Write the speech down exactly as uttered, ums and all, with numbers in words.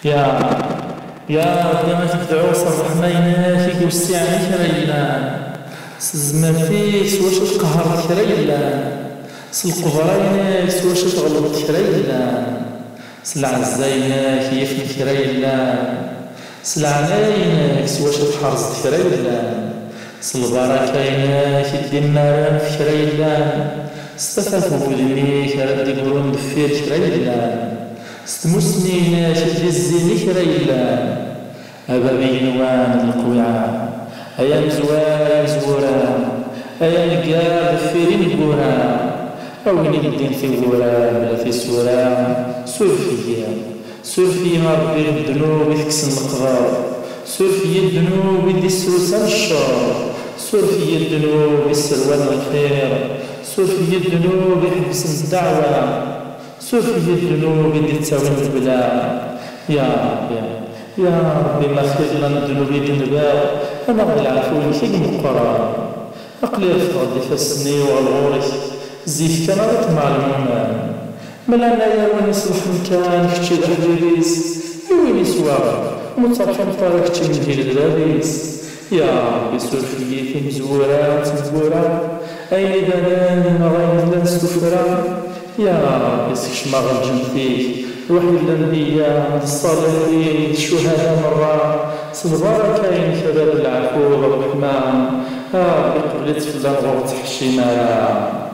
Ya, ya Ṛebbi, ad k-d-dɛuɣ s ṛṛeḥma-inek i iwessiɛen i kra yellan, s tezmert-ik s wacu tqehhreḍ kra yellan, s lqudra-inek s wacu tɣelbeḍ kra yellan, s lɛezza-inek yifen kra yellan, s leɛnaya-inek s wacu tḥerzeḍ kra yellan, s lbaraka-inek i d-immaren f kra yellan, s tafat n wudem-ik ara d-igrun deffir kra yellan, s tmussni-inek i d-izzin i kra yellan. A bab igenwan d leqwiɛa, ay amezwar imezwura, ay aneggar deffir ineggura, a win ibeddin tiwwura bla tisura, suref-iyi. Suref-iyi a Ṛebbi ddnub i tekksen leqder, suref-iyi ddnub i d-isrusan ccer, suref-iyi ddnub i sserwaten lxir, suref-iyi ddnub i ḥebsen ddeɛwa, suref-iyi ddnub i d-ittawin lebla. Ya Ṛebbi, ya Ṛebbi, ma xilla ddnub i d-nbiɣ, anaɣ d leɛfu-inek i imeqqren. Aql-i refdeɣ-d ifassen-iw ɣer ɣur-k, zik kan ara ṭṭmeɛ lmumen. Ma leɛnaya win iṣelḥen kan, kečč i d aḥbib-is, i win iswaɣen, ur terḥimeḍ ara kečč i mehil d bab-is. Ya Ṛebbi, suref-iyi timezwura d tneggura, ayen ibanen neɣ ayen yellan s tuffra. Ya Ṛebbi, sekcem-aɣ lǧennet-ik, d waḥid n lanbiya, d ṣṣaliḥin, d ccuhada merra, s lbaraka-inek a bab n leɛfu d ṛṛeḥma. A Ṛebbi, qbel-itt fell-aneɣ ur ɣ-ttḥeccim ara.